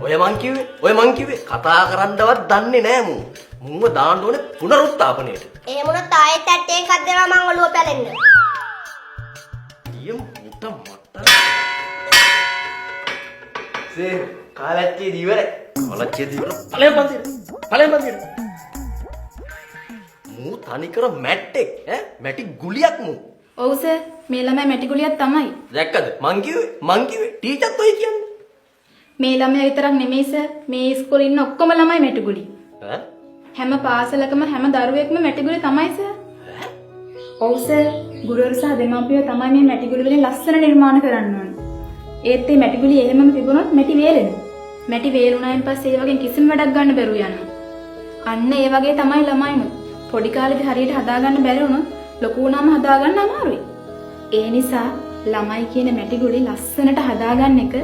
ඔය මං කිව්වේ ඔය මං කිව්වේ කතා කරන්නවත් දන්නේ නෑ මූ. මුන්ව දාන්න ඕනේ පුනරුත්ථාපනයට. එහෙම වුණොත් ආයෙත් ඇට්ටෙන් එකක් දෙනවා මං ඔළුව පැලෙන්න. ඊය මුට මට. සර් කාලච්චේ ඉවරයි. කාලච්චේ ඉවර ඵලයන් බන්දිර. ඵලයන් බන්දිර. මූ තනිකර මැට්ටෙක් ඈ මැටි ගුලියක් මූ. ඔව් සර්, මේ ළමයා මැටි ගුලියක් තමයි. දැක්කද මං කිව්වේ මං කිව්වේ ටීචර්ත් ඔය කියන්නේ. මේ ළමයා විතරක් නෙමෙයි සර්, මේ ඉස්කෝලේ ඉන්න ඔක්කොම ළමයි මැටි ගුලි. ඈ හැම පාසලකම හැම දරුවෙක්ම මැටි ගුලි තමයි සර්. ඔව් සර්, ගුරුවරු සහ දෙමාපියෝ තමයි මේ මැටි ගුලි වලින් ලස්සන නිර්මාණ කරන්න ඕනේ. ඒත් මේ මැටි ගුලි එහෙමම තිබුණොත් මැටි වේලෙනවා. මැටි වේලුණායින් පස්සේ ඒ වගේ කිසිම වැඩක් ගන්න බැරුව යනවා. අන්න ඒ වගේ තමයි ළමයිනුත්. පොඩි කාලේදී හරියට හදාගන්න බැරි වුණොත් ලොකු වුණාම හදාගන්න අමාරුයි. ඒ නිසා ළමයි කියන මැටි ගුලි ලස්සනට හදාගන්න එක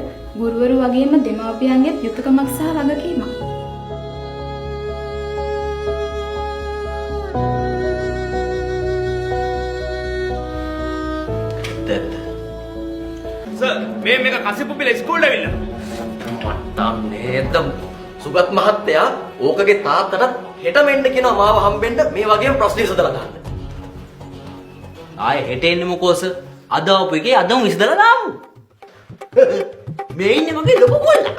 ගුරුවරු වගේම දෙමාපියන්ගේත් යුතුයකමක් සහ වගකීමක්. ඇත්ත. සර් මේ මේක කසිප්පු පිළ ඉස්කෝලේ ඇවිල්ලා. මට්ටම් නේද සුගත් මහත්තයා ඕකගේ තාත්තටත් හෙටම එන්න කියනවා මාව හම්බෙන්න මේ වගේම ප්‍රශ්න විසඳලා දාන්න. ආයේ හෙට එන්නේ මොකෝ සර්? අද ආපු එකේ අදම විසඳලා දාමු. මේ ඉන්නේ මගේ ලොකු කොල්ලා.